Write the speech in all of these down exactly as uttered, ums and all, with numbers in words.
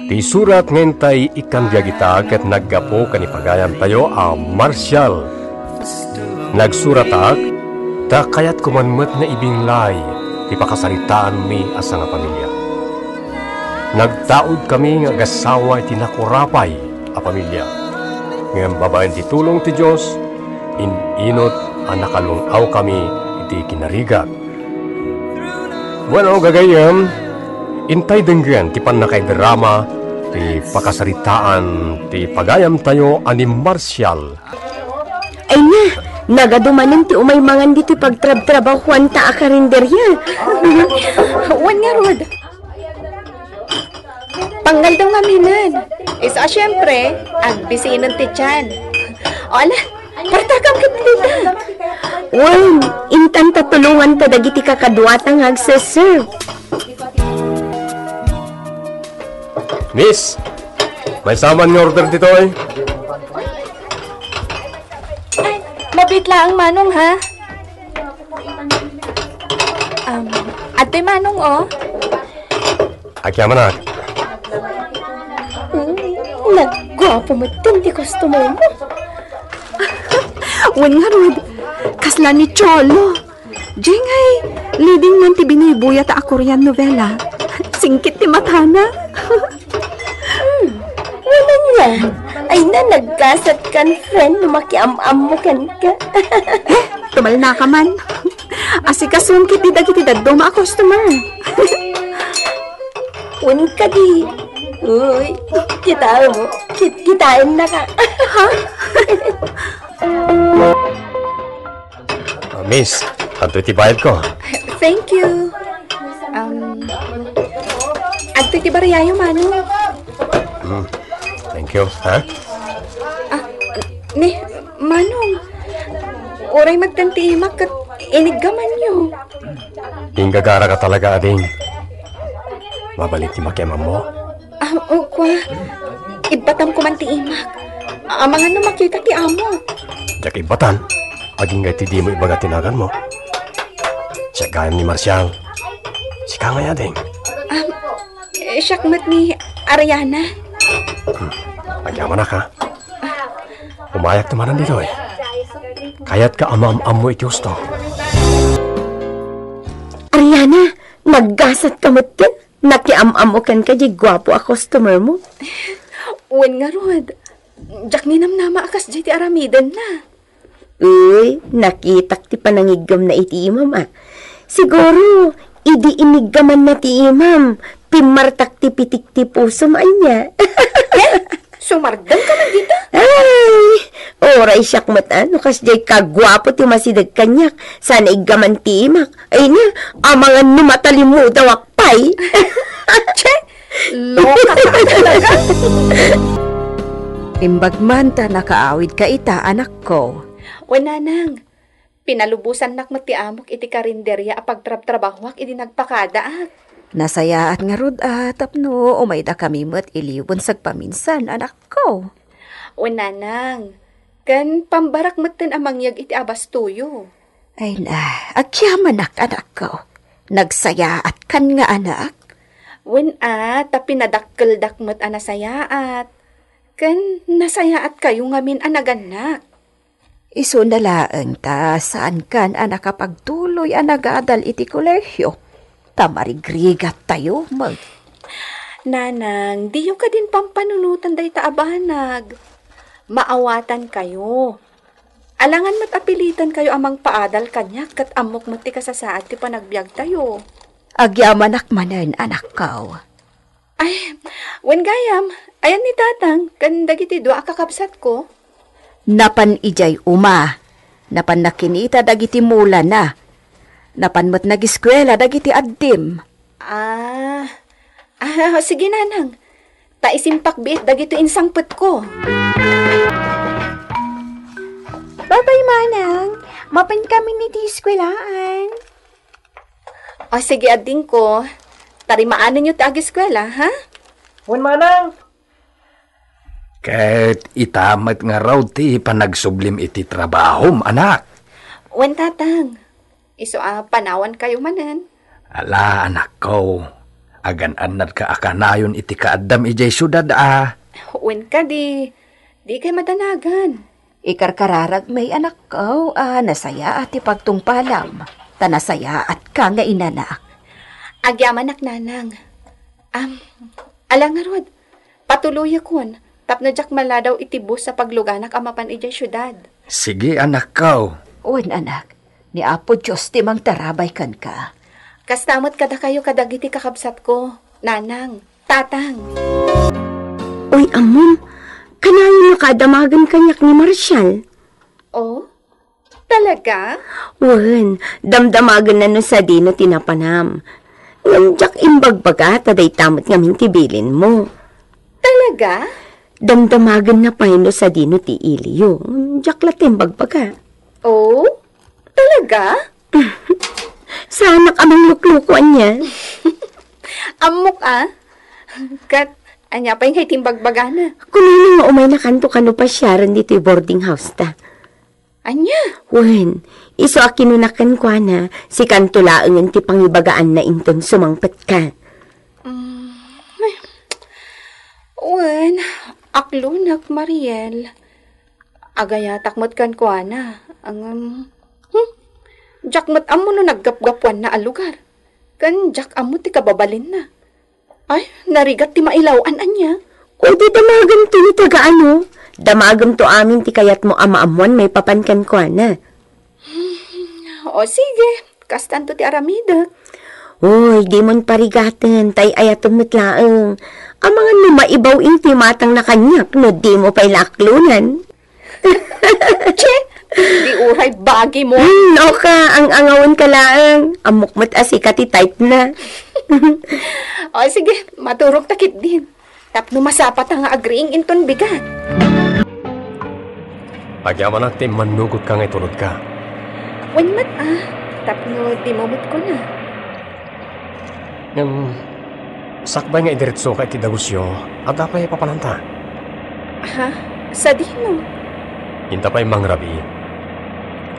Ti surat nga intay ikkan biag ita ket naggapu ken ni pagayamtayo a Marcial. Nagsuratak ta kayatko man met nga ibinlay ti pakasaritaanmi a sangapamilia. Nagtaudkami nga agassawa iti nakurapay a pamilia. Ngem babaen ti tulong ti Dios, in-inut a nakalung-awkami iti kinarigat. Bueno, gagayyem, intay denggen ti pannakaidrama ti pakasaritaan ti pagayamtayo a ni Marcial. Ay na, nagadu manen ti umay mangan ditoy pagtrabtrabahuanta a karinderya. Wen ngarud, pangngaldaw ngaminen. Isu a siempre, agbisinen ti tiyan. O ala, partakam ket dita. Wen, intanta tulonganta dagiti kakaduata nga agse-serve. Miss, maysa man nga order ditoy? Ay, mabiit laeng, Manong, ha? Um, adtoy, Manong, oh. Agyamanak. Hmm, nagguapo met ti customer mo. Wen ngarud, kasla ni Cholo. Jengay, leading man ti binuybuyat a Korean novela. Singkit ti matana. Hmm, wala niya. Ay na, naggasat kan friend no makiam-ammo kenka. Eh, tumalna ka man. Asikasom ket ti dagiti dadduma a customer. Wen kadi. Uy, kita mo. Kit kitaen na ka. Ha? Ah, miss, adtoy ti bayad ko. Thank you. Um, adtoy ti bariayo, Mano. Hmm, thank you, ha? Ah, ni, Manong, uray met ti imak ket iniggamanyo. Inggagara ka talaga, ading. Mabalin ti makiam-ammo? Ah, o, kua. Ibbatam ko man ti imak. Amangan no makita ti amo. Diak ibbatan. Agingga ti dimo ibaga ti naganmo. Siak gayam ni Marcial. Sika ngay, ading. Ah, eh, siak met ni Ariana. Hmm. Agyamanak, ha? Umayak ti manen ditoy. Kayatka a maam-ammo iti husto. Ariana, naggasat ka met ken? Nakiam-ammo kenka diay guapo a customer mo? Wen ngarud, diak ninamnama a kasdiay ti aramidenna. Uy, nakitak ti panangiggamna iti imam, a. Siguro, idi iniggamanna ti imam, pimmartak ti pitik ti pusom, ania? Eh, sumardeng ka man dita? Ay, uray siak met, a, no kasdiay kaguapo ti masideg kaniak, saan a iggaman ti imak. Ay na, amangan no matalimudawak pay. Che, loka ka talaga. Imbag man ta nakaawidka ita, anakko. Wen, nanang, pinalubosannak met ti amok iti karinderia a pagtrabtrabahuak idi nagpakadaak. Nasayaat ngarud a tapno umaydakami met iliwen sagpaminsan, anakko. Wen, nanang, ken pambarak metten a mangyeg iti abastoyo. Ay na, agyamanak, anakko. Nagsayaatka nga anak? Wen a, ta pinadakkeldak met a nasayaat. Ken nasayaatkayo ngamin a nagannak. Isuna laeng ta saankan a nakapagtuloy a nagadal iti kolehiyo, ta marigrigattayo met. Nanang, diyo kadin pampanunotan dayta a banag. Maawatankayo. Alangan met a pilitankayo a mangpaadal kaniak ket ammok met ti kasasaad ti panagbiagtayo. Agyamanak manen, anakko. Ay, wen gayam, ayan ni Tatang ken dagiti dua a kakabsatko? Napan idiay uma. Napan nakinita dagiti mulana. Napan met nagiskuela dagiti addim. Ah, ah, sige, nanang. Ta isimpakbiit dagitoy insangpetko. Babay, manang. Mapan kami iti eskuelaan. O, sige, adingko. Tarimaanenyo ti agiskuela, ha? Wen, manang. Ket ita met ngarud ti panagsublim iti trabahom, anak. Wen, tatang. Isu a panawankayo manen. Ala, anakko. Agan-annadka a kanayon iti kaaddam idiay siudad a. Wen kadi, dikay madanagan. Ikarkararagmi, anakko, a nasayaat ti pagtungpalam, ta nasayaatka nga inanak. Agyamanak, nanang. Am, ala ngarud, patuloyakon, tapno diak maladaw iti bus a pagluganak a mapan idiay siudad. Sige, anakko. Wen, anak, ni Apo Dios ti mangtarabay kenka. Kasta met kadakayo kadagiti kakabsatko, nanang, tatang. Uy, ammom, kanayon nga kaadamagen kaniak ni Marshall. Oh? Talaga? Wen, damdamagenna no sadino ti napanam. Ngem diak imbagbaga ta dayta met ngamin ti bilinmo. Talaga? Damdamagenna pay no sadino ti iliyo. Ngem diak latta imbagbaga. Oh? Talaga? Saanak a manglukluko ania. Ammok a. Ket, ania pay nga iti imbagbagana? Kunana nga umaynakanto kano pasiaren ditoy boarding house ta. Ania? Wen, isu a kinuna kenkuana, sikanto laengen ti pangibagaanna inton sumangpetka. Mm, eh. Wen, aklonak, Mariel. Agayatak met kenkuana. Ngem, hmm, diak met ammo no naggapgapuanna a lugar. Ken diak ammo ti kababalinna. Ay, narigat ti mailaw-an ania? O di damagenton ti taga-ano? Damagenton amin ti kayatmo a maammoan maipapan kenkuana. O sige, kastanto ti aramidek. Uy, dimon parigaten, tay ayatom met laeng. Amangan no maibaw intoy matangna kaniak no dimo pay la aklonan. Che, di uray bagimo. Hmm, oka, ang-angawen ka laeng. Ammok met a sika ti type na. O, sige, maturog ta ketdin. Tapno masapata nga agriing inton bigat. Agyamanak ti immannugotka nga itulodka. Wen met, ah, tapno dimo met kuna. Ngem, sakbay nga idiretsoka iti dagusyo, adda pay papananta? Ha? Sadino? Inta pay mangrabii.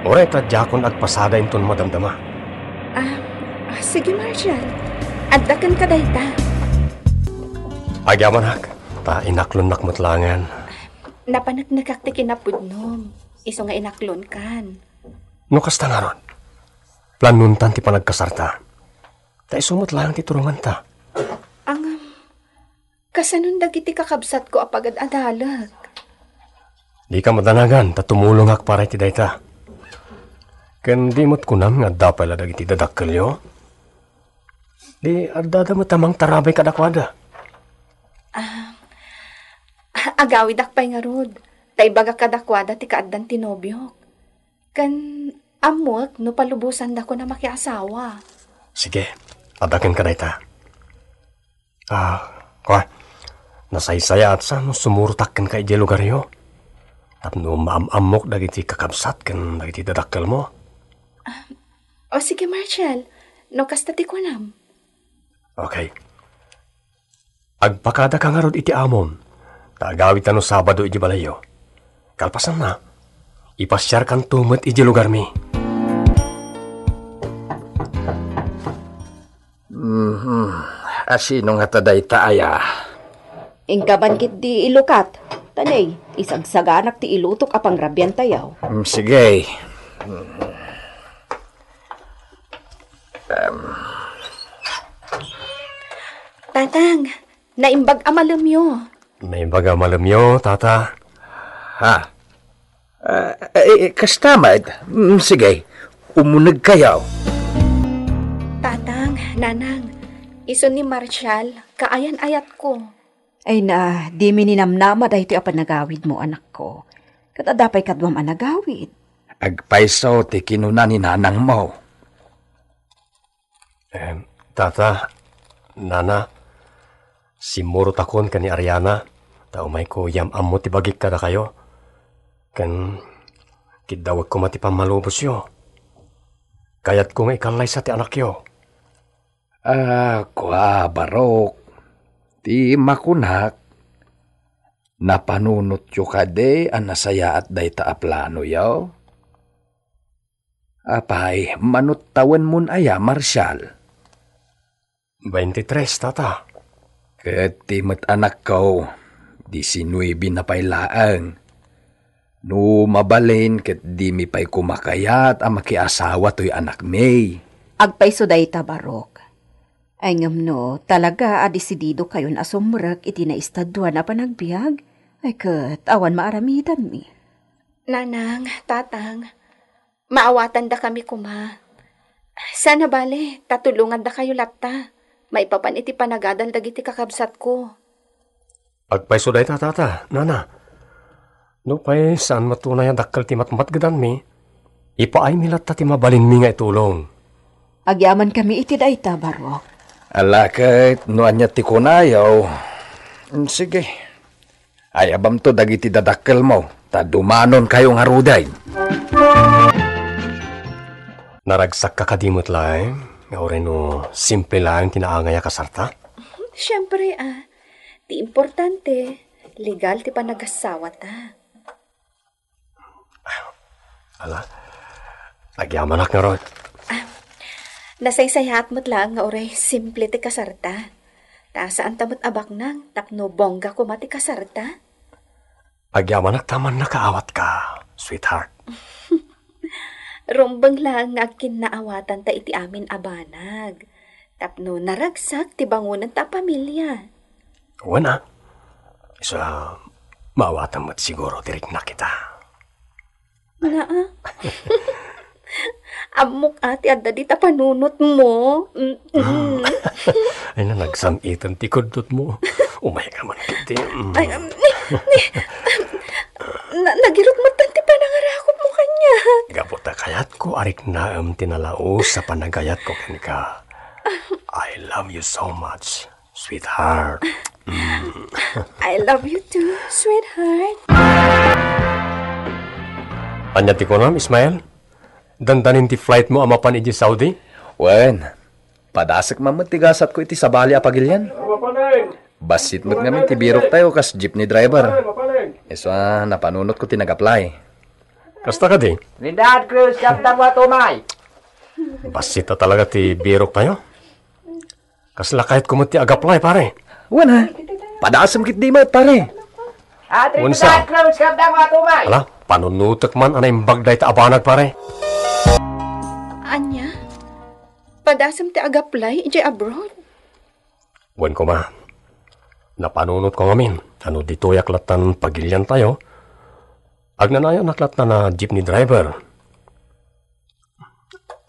Uray ta diakon agpasada inton madamdama. Ah, ah, sige, Marshall. Adda kenka dayta. Agyamanak, ta inaklonnak met laengen. Napaneknekak ti kinapudnom, isu nga inaklonkan. No kasta ngarud, planontan ti panagkasarta. Ta isu met laeng ti turonganta. Ngem, kasanon dagiti kakabsatko a pagad-adalek? Dika madanagan ta tumulongak para iti dayta. Ken di met kunam nga adda pay la dagiti dadakkelyo? Di addada met a mangtarabay kadakuada. Ah, agawidak pay ngarud, ta ibagak kadakuada ti kaaddan ti nobiok. Ken ammoek no palubosandakon a makiasawa. Sige, adda kenka dayta. Ah, kua, nasaysayaat sa no sumurotak kenka idiay lugaryo. Tapno maam-ammok dagiti kakabsat ken dagiti dadakkelmo. Ah, o sige, Marshall, no kasta ti kunam. Okay. Agpakadaka ngarud iti amom, ta agawidta no Sabado iti balayyo. Kalpasanna, ipasiarkanto met iti lugarmi. Mhm. Asino ngata dayta aya? Inka man ketdi ilukat. Tanay, isagsaganak ti ilutok a pangrabiantayo. Mm, sige. Em. Tatang, naimbag a malemyo. Naimbag a malemyo, tata. Ha? Ah, eh, eh, kasta met. Mm, sige, umunegkayo. Tatang, nanang, isu ni Marshall, kaayan-ayatko. Ay na, dimi ninamnama daytoy a panagawidmo, anakko. Ket adda pay kaduam a nagawid. Agpayso ti kinuna ni nanangmo. Em, tata, nana, simmurotakon ken ni Ariana, ta umayko yam-ammo ti bagik kadakayo. Ken kiddawek koma ti pammalubosyo. Kayatko nga ikallaysa ti anakyo. Ah, kua, barok. Ti makunak, napanunotyo kadi a nasayaat dayta a planoyo? Apay, mano tawenmon aya, Marshall? Twenty-tres, tata. Ket ti met anakko, disinuebe na pay laeng. No mabalin ket dimi pay koma kayat a makiasawa toy anakmi. Agpayso dayta, Barok. Ay ngem no talaga a desididokayon a sumrek iti naestaduan a panagbiag, ay ket awan maaramidanmi. Nanang, tatang, maawatandakami koma. Saan a bale, ta tulongandakayo latta maipapan iti panagadal dagiti kakabsatko. Agpayso dayta, tata, nana. Nupay saan met unay a dakkel ti matmatgedanmi, ipaaymi latta ti mabalinmi nga itulong. Agyamankami iti dayta, Barok. Ala ket no ania ti kunayo, mm, sige. Ayabamto dagiti dadakkelmo, ta dumanonkayo ngaruden. Naragsakka kadi met laeng, nga uray no simple laeng ti naangay a kasarta? Siempre, ah. Ti importante, legal ti panagassawata. Ala, agyamanak ngarud. Ah, nasaysayaat met laeng nga uray simple ti kasarta. Ta saanta met a baknang tapno bongga koma ti kasarta? Agyamanak ta mannakaawatka, sweetheart. Rumbeng laeng nga agkinnaawatanta iti amin a banag. Tapno naragsak ti bangonanta a pamilia. Wen a. Isu a, maawatam met siguro ti riknak ita. Naa. Ammok a ti adda dita panunotmo. Mm, mm. Ay, na, nagsam-itan ti kudnotmo. Umay ka man, kiti. Mm. Ay, um, ni, ni, na, nagirut met ti panangarakopmo kaniak. Gapu ta kayatko a riknaem ti nalaus a panagayatko kenka. I love you so much, sweetheart. Mm. I love you too, sweetheart. Ania ti kunam, Ismael? Dandanin ti flightmo a mapan idiay Saudi? Wen, padasek man met ti gasatko iti sabali a pagilian. Bassit met ngamin ti biroktayo kas jeepney driver. Isu a, napanunotko ti nag-apply. Kasta kadi? Linda Cruz, Captain Watumay. Bassit a talaga ti biroktayo. Kasla kayatko met ti ag-apply, pare. Wen a, padasem ketdi met, pare. Wen sa. Ala, panunotek man a naimbag dayta a banag, pare. Ania? Padasem ti ag-apply idiay abroad? Wen koma. Napanunotko ngamin a no ditoyak lattan pagiliantayo, agnanayonak lattan a jeepney driver.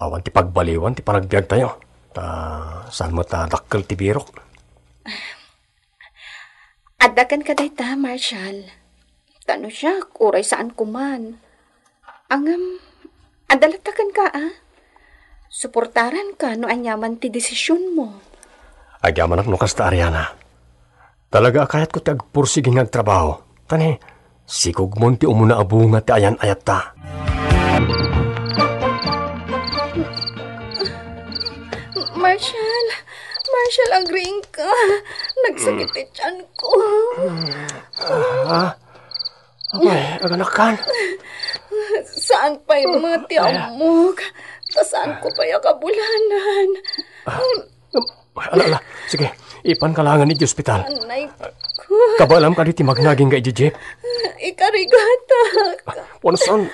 Awan ti pagbaliwan ti panagbiagtayo. Ta saan met a dakkel ti birok. Adda kenka dayta, Marshall. Ta no siak, uray saanko man. Ngem, adda latta kenka, a? Suportaranka no aniaman ti desisionmo. Agyamanak no kasta, Ariana. Talaga a kayatko ti agpursigi nga agtrabaho. Ta ni, sikogmon ti umuna a bunga ti ayan-ayatta. Marshall! Marshall, agriingka! Nagsakit ti tiyanko. Ah? Apay, aganakkan? Saan pay met ti ammok? Ta saanko pay a kabulanan? Ah, ala, ala. Sige, ipanka laengen iti ospital. Anay ko. Kabaelam kadi ti magnagingga iti jeep? Ikarigatak. Wenno saan,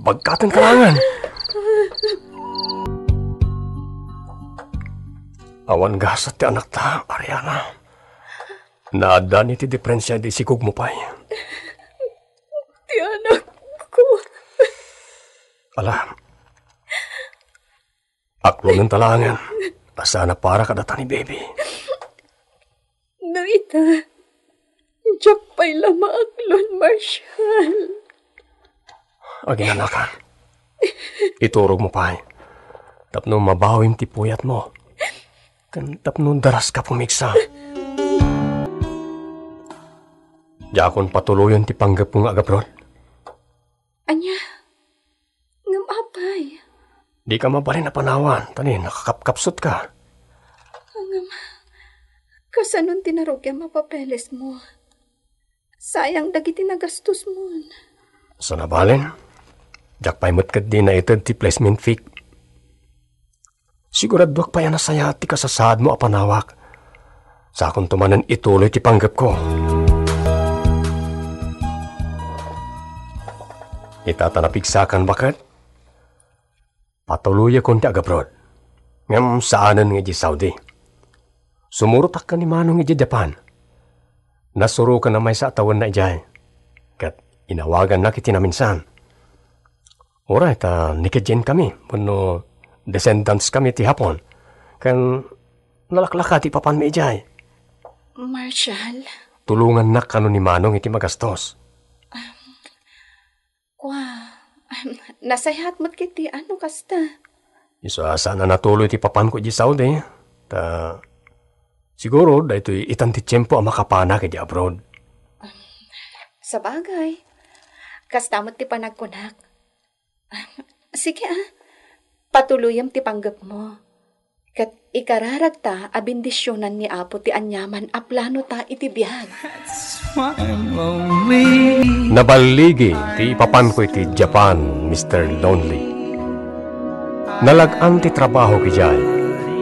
bagkatenka laengen. Awan gasat ti anakta, Ariana. Naaddan iti diferensia idi sikogmo pay. Ti anakko. Ala. Aklonenta laengen. Saan a para kadata ni baby. No ita, diak pay la maaklon, Marshall. Aginanakan. Iturogmo pay. Tapno mabawim ti puyatmo. Ken tapno daraska pumigsa. Diakon patuloyen ti panggepmo nga agabroad. Ania? Ngem apay? Dika mabalin a panawan, ta ni nakakapkapsutka. Ngem, kasanon ti narugiam a papelesmo? Sayang dagiti nagastosmon. Saan a bale, diak pay met ketdi naited ti placement fee. Siguraduak pay a nasayaat ti kasasaadmo a panawak. Sakonto manen ituloy ti panggepko. Ita ta napigsakan baket, patuloyakon ti agabroad. Ngem saanen nga idiay Saudi. Sumurotakon ni Manong idiay Japan. Nasuroken a maysa a tawenna idiay. Ket inawagannak iti naminsan. Uray ta ni Kejin kami, wenno descendants kami ti Hapon. Ken nalaklaka ti ipapanmi idiay. Marshall? Tulongannak kano ni Manong iti magastos. Kua, nasayaat met ket ti ano kasta. Isu a saan a natuloy ti papanko idiay Saudi. Ta, siguro, daytoy itan ti tiempo a makapanak idiay abroad. Sabagay. Kasta met ti panagkunak. Sige, ah. Patuloyem ti panggepmo. Ket ikararagta a bendisionan ni Apo ti aniaman a planota iti biag. Naballigi ti ipapanko iti Japan, Mister Lonely. Nalag-an ti trabahok idiay,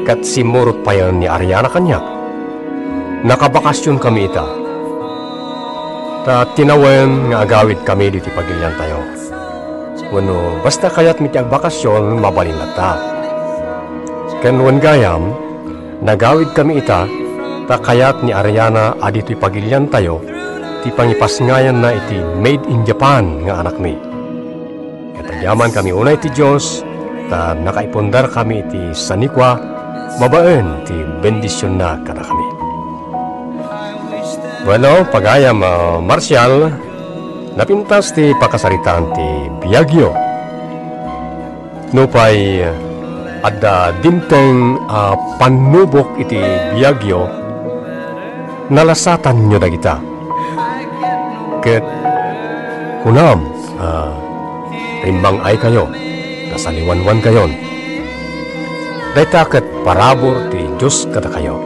ket simmurot payen ni Ariana kaniak. Nakabakasionkami ita. Ta tinawen nga agawidkami ditoy pagiliantayo. Wenno, basta kayatmi ti agbakasion, mabalin latta. Ken wen gayam, nagawidkami ita, ta kayat ni Ariana a ditoy pagiliantayo ti pangipasngayanna iti Made in Japan nga anakmi. Ket agyamankami unay ti Dios, ta nakaipundarkami iti sanikua babaen ti bendisionna kadakami. Bueno, pagayam, ah, Marshall, napintas ti pakasaritaan ti biagyo. Nupay adda dimteng a pannubok iti biagyo, nalasatanyo dagita. Ket kunam a rimmang-aykayo, nasaliwanwankayon. Dayta ket parabur ti Dios kadakayo.